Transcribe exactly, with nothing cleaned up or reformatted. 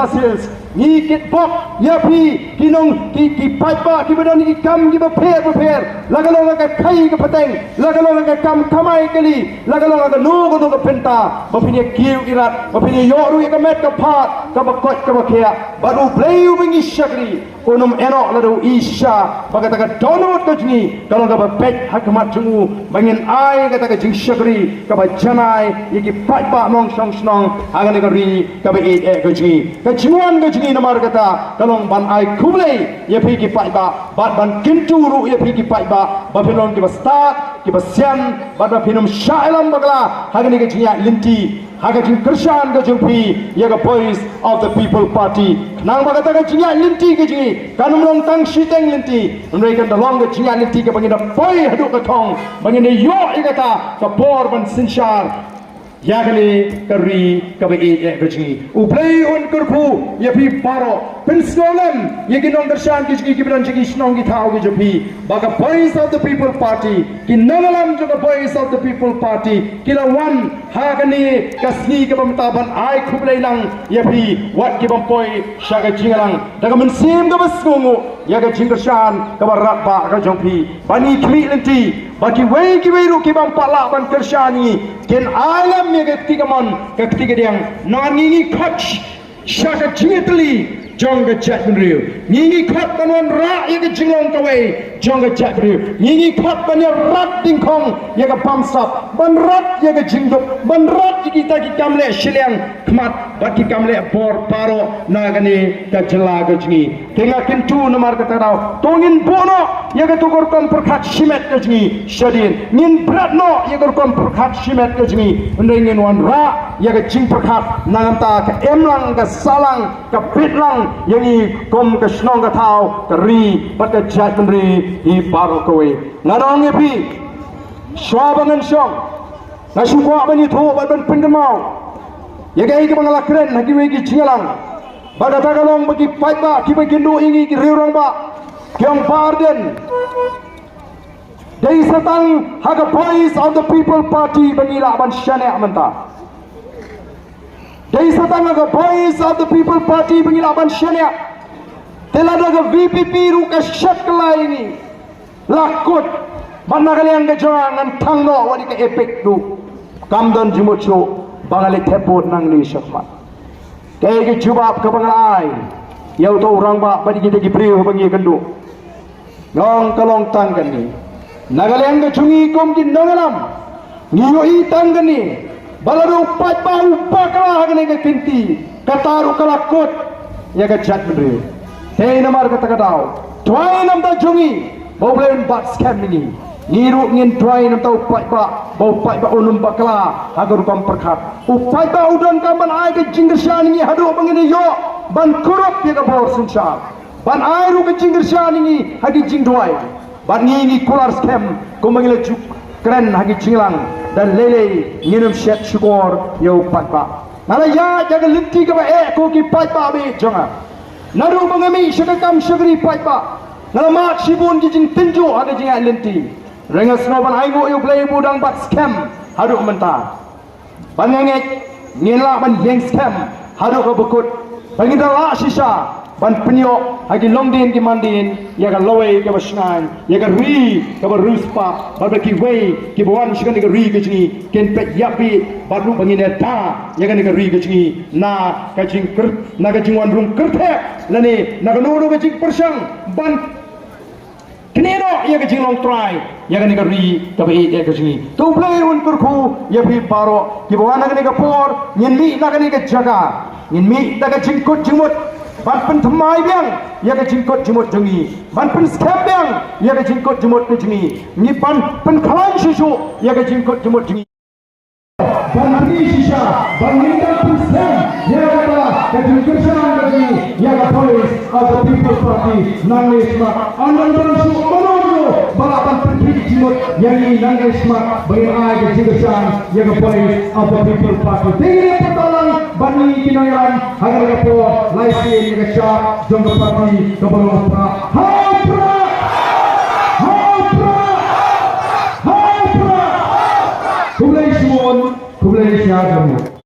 Hills. Ngi kitbok ïa phi ki nong ki, ki paidbah kiba don ki kam kiba pher bapher, la ka long ka khaii ka pateng, la ka long ka kam kamai kali, la ka long kano kano ka bynta, ba phin ïa kiew ïa rat, ba phin ïa ïoh ruh ïa ka met ka phad kaba koit kaba khiah. Bad U Blei uba ngi shakri un ym ïehnoh lada u i shisha ba kata ka dohnud ka jong ngi ka long kaba beit ha khmat jong u, ba ngin ai kata ka jingshakri kaba janai ïa ki paidbah nongshong shnong ha kane ka ri kaba ïeit eh ka jong ngi. Ka jingwan ka jong ngi namar kata ka long ban ai khublei ïa phi ki paidbah bad ban kyntu ruh ïa phi ki paidbah ba phin long kiba stad, kiba sian, bad ba phin ym shah ïalam bakla ha kane ka jingïaid lynti, ha ka jingkyrshan ka jong phi ïa ka Voice of the People Party. Khnang ba kata ka jingïaid lynti ka jong ngi kan ym long tang shiteng lynti, hynrei kan da long ka jingïaid lynti kaba ngin da poi haduh ka thong, ba ngin da ïoh ïa kata ka bor ban synshar ïa kane ka ri kaba ïeit eh ka jong ngi. U Blei un kyrkhu ïa phi baroh. Pynsngewlem ïa ki nongkyrshan ki jong ngi kiba don sha ki shnong ki thaw ki jong phi, ba ka Voice of the People Party, ki nongïalam jong ka Voice of the People Party ki la wan ha kane ka sngi kaba mynta ban ai khublei lang ïa phi, wat ki bym poi sha ka jingïalang, da ka mynsiem kaba sngewnguh ïa ka jingkyrshan kaba radbah ka jong phi. Ba ngi khmih lynti ba kiwei kiwei ruh ki bym pat lah ban kyrshan ïa ngi, kin ai lem ïa ka kti kamon ka kti kadiang. Namar ngi ngi khot sha ka jingïatylli jong ka jaitbynriew. Ngi ngi khot ban wanrah ïa ka jinglong kawei jong ka jaitbynriew. Ngi ngi khot ban ïarat dyngkhong ïa ka bamsap, ban rat ïa ka jingduk, ban rat ïa kita ki kam leh shiliang khmat bad ki kam leh bor baroh na kane ka jylla ka jong ngi. Te nga kyntu namar kata ka daw, to ngin buh noh ïa kato ka rukom pyrkhat shimet ka jong ngi shadien, ngin bret noh ïa ka rukom pyrkhat shimet ka jong ngi, hynrei ngin wanrah ïa ka jingpyrkhat na ka bynta ka imlang ka sahlang ka bitlang ïa ngi kum ka shnong ka thaw, ka ri bad ka jaitbynriew hi baroh kawei. Nga ong ïa phi, shuwa ba ngan shong, nga shu kwah ban ïathuh bad ban pynkynmaw ïa kaei kaba nga la kren ha kiwei ki jingïalang. Ba kata ka long ba ki paidbah kiba kynduh ïa ngi, ki riew rangbah, ki ong Bah Ardent, dei sa tang ha ka Voice of the People Party ba ngi lah ban shaniah mynta. Dei sa tang ha ka Voice of the People Party ba ngi lah ban shaniah. Te lada ka V P P ruh ka shet kylla ïa ngi, la kut, bad na ka liang ka jong nga ngan thang noh wat ïa ka EPIC ruh. Kam don jingmut shuh ba ngan leit thep vote nangne shakhmat. Kaei ka jubab kaba nga la ai ïa uto u rangbah bad ïa kita ki briew ba ngi ïakynduh? Nga ong ka long tang kane. Na ka liang ka jong ngi kum ki nongïalam, ngi ïohi tang kane, ba lada u paidbah u bakla ha kane ka kynti, kata ruh ka la kut ïa ka jaitbynriew. Te namar kata ka daw, duwai na ka bynta jong ngi ba U Blei un bat skhem ïa ngi. Ngi ruh ngin duwai na ka bynta u paidbah ba u paidbah un ym bakla ha ka rukom pyrkhat. U paidbah u donkam ban ai ka jingkyrshan ïa ngi haduh ba ngin ïoh ban kurup ïa ka bor synshar, ban ai ruh ka jingkyrshan ïa ngi ha ki jingduwai. Bad ngi ngi kular skhem kumba ngi la ju kren ha ki jingïalang, da lei lei ngin ym shet shukor ïa u paidbah. Nga la ïaid ïa ka lynti kaba eh ko ki paidbah ba ïeit jong nga. Naduh ba nga mih sha ka kam shakri paidbah, nga la mad shibun ki jingtynjuh ha ka jingïaid lynti. Hynrei nga sngew ban ainguh ïa U Blei ba u dang bat skhem haduh mynta. Bad nga ngeit ngin lah ban ïeng skhem haduh kaba kut, ba ngin da lah shisha ban pynïoh ha ki longdien ki mandien ïa ka lawei kaba shngaiñ, ïa ka ri kaba riewspah, bad ba kiwei kiba wan sha kane ka ri ka jong ngi kin peit ïapbih, bad ruh ba ngin ïada ïa kane ka ri ka jong ngi na ka jingkyr, na ka jingwan rung kyrthep lane na kano kano ka jingpyrshang ban knieh noh ïa ka jinglong trai ïa kane ka ri kaba ïeit ïa ka jong ngi. To U Blei un kyrkhu ïa phi baroh kiba wan ha kane ka por. Ngin mih na kane ka jaka, ngin mih da ka jingkut jingmut ban pynthymmai biang ïa ka jingkut jingmut jong ngi, ban pynskhem biang ïa ka jingkut jingmut ka jong ngi, ngi ban pynkhlaiñ shuh shuh ïa ka jingkut jingmut jong ngi. Ban pyni shisha ba ngin da pynskhem ïa kata ka jingkyrshan ka jong ngi ïa ka Voice of the People Party. Nangne shakhmat, ym don shuh mano mano ba lah ban pynthik jingmut ïa ngi. Nangne shakhmat ba ngin ai ka jingkyrshan ïa ka Voice of the People Party. Te ngin ïa pyrta lang bad ngi ki nongïalam ha kane ka por, lai sien ïa ka shap jong ka party kaba long Prah. Ha u Prah! Ha u Prah! Ha u Prah! Khublei shibun, khublei shihajar nguh.